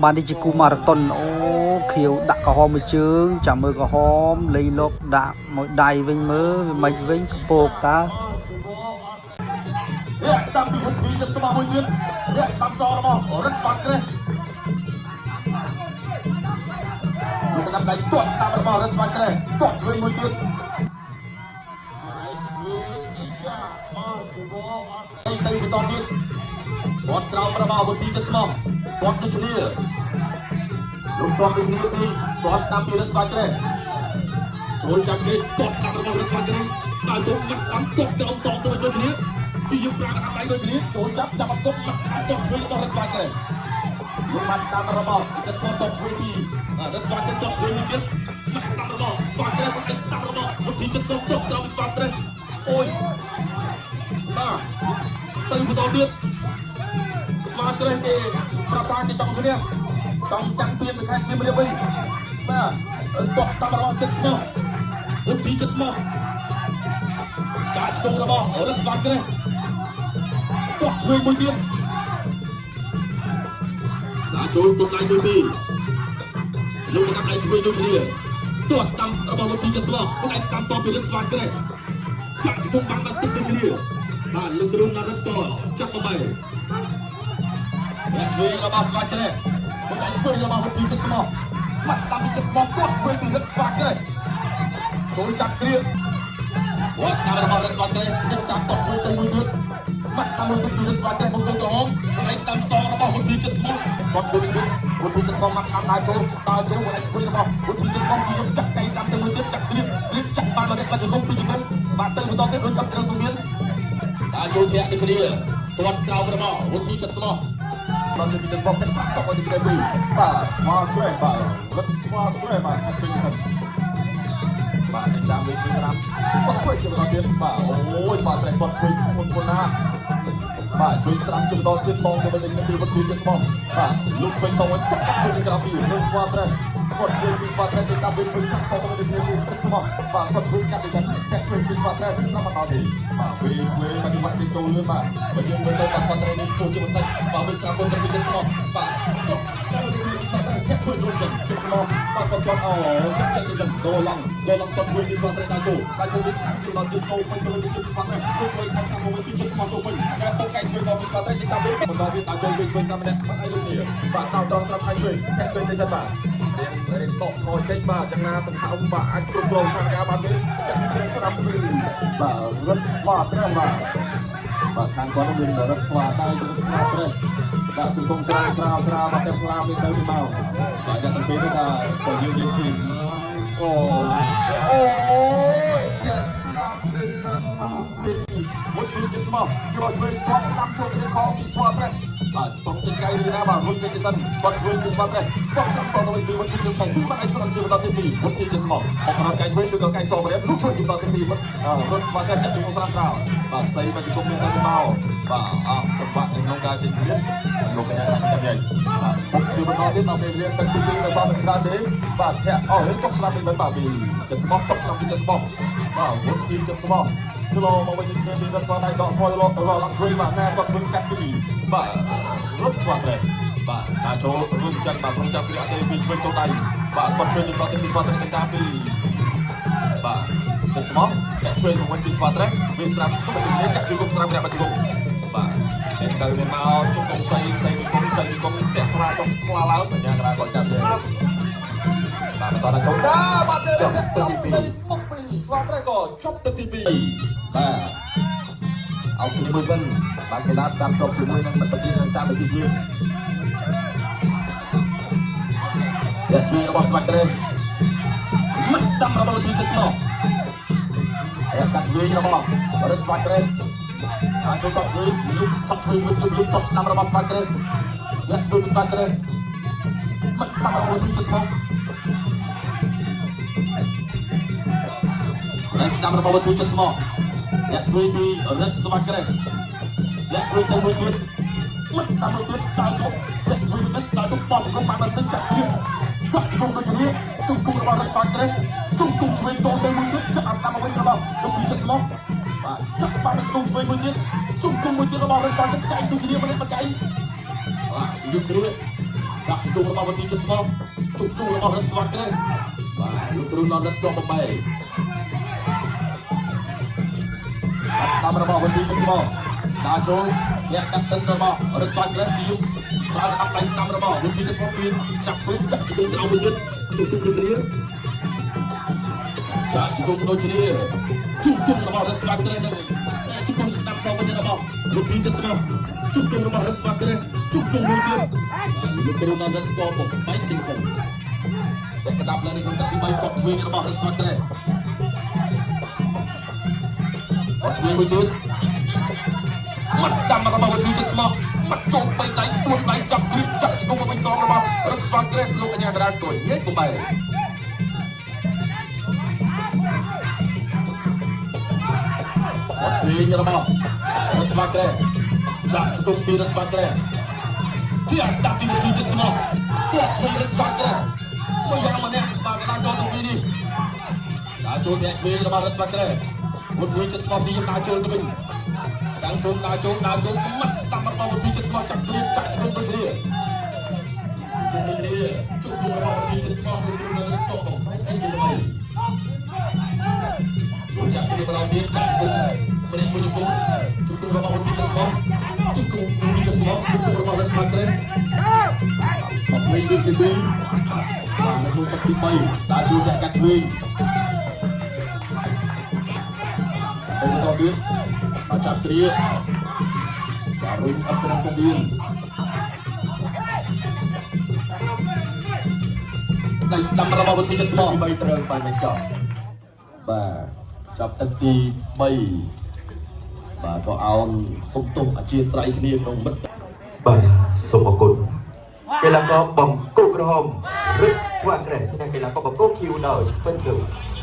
បាននេះជាគូម៉ារ៉ាតុនអូខៀវដាក់ក្រហមមួយជើងចាំមើលក្រហមលៃលកដាក់មួយដៃវិញមើលវាមិនវិញខ្ពកតើ រកស្ដាំពីវុធីចិត្តស្មោះមួយទៀតរកស្ដាំសរបស់រិទ្ធស្វាក្រេះលោកកណ្ដាប់ដៃទាត់ស្ដាំរបស់រិទ្ធស្វាក្រេះទាត់ឆ្វេងមួយទៀតទៅបន្តទៀតទាត់ក្រោមរបស់វុធីចិត្តស្មោះទាត់ដូចគ្នាលោកទាត់ដូចគ្នាពីទាត់ស្ដាំពីរិទ្ធស្វាក្រេះចូលចាំគ្នាទាត់ស្ដាំរបស់រិទ្ធស្វាក្រេះដល់ចូលមាត់ស្ដាំទាត់ក្រោមសងទៅដូចគ្នាជាយើងប្រាកណ្ដាប់ដៃដូចគ្នាចូលចាប់ចាប់អត់ជប់មាត់ស្ដាំទាត់ឆ្វេងរបស់រិទ្ធស្វាក្រេះលោកមាត់ស្ដាំរបស់ចិត្តស្មោះទាត់ឆ្វេងពីរិទ្ធស្វាក្រេះទាត់ឆ្វេងមួយទៀតមាត់ស្ដាំរបស់ស្វាក្រេះគាត់ស្ដាំរបស់វុធីចិត្តស្មោះទាត់ក្រោមស្វាក្រេះអូយបាទទៅបន្តទៀតស្វាក្រេះគេប្រាប់ថាគេចង់ឈ្នះចង់ចាំងពៀនទៅខេត្តសៀមរាបវិញបាទទាត់ស្ដាំរបស់ចិត្តស្មោះវុធីចិត្តស្មោះចាក់ឆ្កងរបស់រិទ្ធស្វាក្រេះទាត់ឆ្វេងមួយទៀតដាក់ចូលទុកដៃមួយពីរលោកកណ្ដាប់ដៃឆ្វេងដូចគ្នាទាត់ស្ដាំរបស់វុធីចិត្តស្មោះទុកដៃស្ដាំសពីរិទ្ធស្វាក្រេះចាក់ឆ្កងបានមកទឹកដូចគ្នាបាទលោកគ្រូណារិទ្ធក៏ចាប់ទៅបែអ្នកឆ្វេងរបស់ស្វាក្រេះទុកដៃឆ្វេងរបស់វុធីចិត្តស្មោះមាត់ស្ដាំពីចិត្តស្មោះទាត់ឆ្វេងពីរិទ្ធស្វាក្រេះចូលចាប់គ្រាវត្តស្ដាំរបស់រិទ្ធស្វាក្រេះទឹកតាមទាត់ឆ្វេងទៅមួយទៀតមាត់ស្ដាំមួយទៀតពីរិទ្ធស្វាក្រេះមកទៅក្រហមទុកដៃស្ដាំសរបស់វុធីចិត្តស្មោះទាត់ឆ្វេងទៀតវុធីចិត្តស្មោះមាត់ស្ដាំដើរចូលដើរចូលមួយដៃឆ្វេងរបស់វុធីចិត្តស្មោះជាចាក់កែងស្ដាំទៅមួយទៀតចាក់គ្រាគ្រាចាក់បានមកទៀតបាច់ជង្គង់ពីរជង្គង់បាទទៅបន្តទៀតដូចដល់ត្រឹមសង្វៀនដើរចូលធាក់នេះគ្នាទាត់ក្រោមរបស់វុធីចិត្តស្មោះ ដល់ទីទៅបកសាក់សក់ឲ្យទី2បាទស្វាត្រេបាទរត់ស្វាត្រេបាទខាត់ជួយសិនបាទនេះតាមវិញជួយស្ដាំគាត់ជួយជាបន្តទៀតបាទអូយស្វាត្រេគាត់ជួយធ្ងន់ធ្ងរណាស់បាទជួយស្ដាំជាបន្តទៀតសងទៅវិញនៅក្នុងទីវុធីចិត្តស្មោះបាទលោកជួយសងវិញកាត់កាត់ទៅក្រៅពីរត់ស្វាត្រេគាត់ជួយពីស្វាត្រេទៅតាមវិញជួយស្ដាំសងទៅវិញនៅក្នុងទីចិត្តស្មោះបាទគាត់ជួយកាត់ទៅសិនកាត់ជួយពីស្វាត្រេពីស្ដាំមកដល់ទេបាទវិញជួយមកចង្វាក់ចេញចូលលឿនបាទបើយើងមើលទៅបាទស្វាត្រេនេះខ្ពស់ជាងបន្តិចបាទវិញស្ដាំគាត់ទៅចិត្តស្មោះបាទគាត់ស្ដាំទៅក្នុងស្វាត្រេកាត់ជួយរួមចឹងចិត្តស្មោះបាទគាត់គាត់អូកាត់ចេញទៅសិនដូរឡងដូរឡងគាត់ជួយពីស្វាត្រេដល់ចូលបាទជួយពីស្ដាំជួយដល់ជើងចូលពេញទៅវិញពីស្វាត្រេគាត់ជួយខាងស្ដាំមកវិញពីចិត្តស្មោះចូលពេញតែពុកកែជួយមកពីស្វាត្រេនេះតាមវិញបន្តទៀតដល់ចូលវិញជួយស្ដាំម្នាក់បាត់ឲ្យដូចគ្នាបាទដល់ត្រង់ស្រាប់ហើយជួយកាត់ជួយទៅសិនបាទរៀងរៀងដកថយតិចបាទយ៉ាងណាដង្ហើមបាទអាចគ្រប់គ្រងស្ថានភាពបានទេចាក់ពីស្ដាំពីបាទរត់ស្វាត្រេបាទបាទខាងគាត់មានរត់ស្វាដៃរត់ស្វាត្រេបាទជង្គង់ស្រាវស្រាវស្រាវបាទតែផ្លាមនេះទៅនេះមកបាទយ៉ាងទាំងពីរនេះថាក៏យើងយើងពីអូអូយជាស្ដាំទៅស្ដាំពីមុតជួយចិត្តស្មោះជួយជួយគាត់ស្ដាំចូលទៅខពីស្វាត្រេបាទត្រង់ចេញកៃឬណាបាទរុញចេញទៅសិនគាត់ជួយពីស្វាត្រេគាត់ស្ដាំសងទៅវិញពីមុតជួយចិត្តស្មោះគឺមិនអាចស្ដាំជួយបន្តទៀតពីមុតជួយចិត្តស្មោះអបរកៃជួយឬក៏កៃសមរៀបលោកជួយបន្តទៀតពីមុតរត់ស្វាត្រេចាក់ជង្គង់ស្រាវស្រាវបាទសៃបាទជង្គង់មានទៅមកបាទអត់បាក់ក្នុងការចេញស្រៀបលោកកញ្ញាចាំយាយបាទពុកជាបន្តទៀតដល់ពេលរៀនទឹកទី2នៅសល់មិនច្រើនទេបាទធាក់អូហេຕົកស្ដាំទៅសិនបាទពីចិត្តស្មោះຕົកស្ដាំពីចិត្តស្មោះបាទវុតទីចិត្តស្មោះគីឡូមកវិញគ្នាពីរត់ស្វាដៃដកថយរកឡើងជួយបាទណែគាត់ជួយកាត់ពីបាទរត់ស្វាត្រេបាទតាចូលរុំចាក់បាទរុំចាប់ពីអត់ទេពីជួយទៅដៃបាទគាត់ជួយទៅដល់ទីស្វាត្រេតាមពីបាទចិត្តស្មោះតែជួយមកវិញពីស្វាត្រេវាស្រាប់ទៅវិញចាក់ជួយគុំស្រាប់ម្នាក់បាច់គុំបាទតែទៅមានមកជុំកុំសៃសៃគុំសៃគុំផ្ទះខ្លាចុំខ្លាឡើងបញ្ញាកណ្ដាលគាត់ចាប់ទេបាទបន្តដល់ចូលដល់បាទទៅទី2មុខពីស្វាត្រេក៏ជប់ទៅទី2 បាទអោគ្នាមួយសិនបាទកីឡាផ្សារភ្ជាប់ជាមួយនឹងមិត្តភាពនិងសាមគ្គីភាពអ្នកឆ្វេងរបស់ស្វាក្រេមិនស្ដាំរបស់ធីចិត្តស្មោះអ្នកកាត់ឆ្វេងរបស់រិទ្ធស្វាក្រេអាចចូលតឆ្វេងលុបចប់ឆ្វេងលុបលុបតស្ដាំរបស់ស្វាក្រេអ្នកឆ្វេងស្វាក្រេមិនស្ដាំរបស់ធីចិត្តស្មោះអ្នកស្ដាំរបស់ធីចិត្តស្មោះអ្នកឆ្វេងពីរិទ្ធស្វាក្រេអ្នកឆ្វេងទៅមួយទៀតមិនស្ដាំមួយទៀតដើរជប់អ្នកឆ្វេងមួយទៀតដើរជប់បោះជង្គង់បានបន្តិចចាក់ទៀតចាក់ជង្គង់ដូចគ្នាជង្គង់របស់រិទ្ធស្វាក្រេជង្គង់ឆ្វេងចូលទៅមួយទៀតចាក់អាស្ដាំមកវិញរបស់លោកធីចិត្តស្មោះបាទចាក់បានជង្គង់ឆ្វេងមួយទៀតជង្គង់មួយទៀតរបស់រិទ្ធស្វាក្រេចែកដូចគ្នាមកនេះមកកែងបាទជំរាបគ្នា ចាប់ជង្គង់របស់វុធីចិត្តស្មោះជង្គង់របស់រិទ្ធស្វាក្រេះបាទលោកគ្រូននរិទ្ធក៏បំបែបាស្ដាំរបស់វុធីចិត្តស្មោះដើរចូលលាក់កាត់សិនរបស់រិទ្ធស្វាក្រេះជាប្រើអាប់ដៃស្ដាំរបស់វុធីចិត្តស្មោះពីចាប់ព្រឹកចាប់ជង្គង់ក្រោមមួយទៀតជង្គង់ដូចគ្នាចាប់ជង្គង់ដូចគ្នាជង្គង់របស់រិទ្ធស្វាក្រេះនឹងជង្គង់ស្ដាំសងវិញរបស់វុធីចិត្តស្មោះជង្គង់របស់រិទ្ធស្វាក្រេះជង្គង់មួយទៀតលោកគ្រូននរិទ្ធក៏បំបែកជាងសិនតែក្តាប់លើនេះក្នុងទឹកទី3គាត់ឆ្វេងរបស់រិទ្ធស្វាក្រេះគាត់ឆ្វេងមួយទៀត មាត់ស្ដាំរបស់វុធីចិត្តស្មោះមាត់ចូលបីដៃពួនដៃចាប់គ្រីបចាប់ឆ្កងមកវិញសងរបស់រឹកស្វាក្រេតលោកអញ្ញាកដាលក៏ញែកបំបែគាត់ឆ្វេងរបស់រឹកស្វាក្រេតចាប់ឆ្កងពីរឹកស្វាក្រេតទីអាស្ដាប់ពីវុធីចិត្តស្មោះគាត់ឆ្វេងរឹកស្វាក្រេតមួយយ៉ាងម្នាក់បាទកណ្ដាលកទាំងពីរនេះដើរចូលធាក់ឆ្វេងរបស់រឹកស្វាក្រេតវុធីចិត្តស្មោះទីដើរចូលទៅវិញ តាំងជុំដើរចូលដើរចូលមាត់ស្ដាប់របស់វុធីចិត្តស្មោះចាប់គ្រាចាក់ឆ្វេងដូចគ្នាដូចគ្នាជុំរបស់វុធីចិត្តស្មោះដូចគ្នានឹងតបបែកចេញជាថ្មីចូលចាក់គ្នាម្ដងទៀតចាក់ឆ្វេងម្នាក់មួយជង្គង់ជង្គង់របស់វុធីចិត្តស្មោះជង្គង់វុធីចិត្តស្មោះជង្គង់របស់លិតស្វាក្រេមកវិញដូចទី2បាទនៅក្នុងទឹកទី3ដើរចូលចាក់កាត់ឆ្វេងទៅបន្តទៀត បាទចាប់គ្រាបាទរុញអត់ត្រង់សំដៀងដៃស្ដាំរបស់វុធីចិត្តស្មោះ3ត្រូវបាយមិនចប់បាទចាប់ទឹកទី3បាទក៏អោនសុំទោសអធិស្ឋានគ្នាក្នុងមិត្ត បាទសូមអរគុណកីឡាករបង្គោលក្រហមរឹតស្វាក្រេះនិងកីឡាករបង្គោលខៀវដោយពិនទៅ។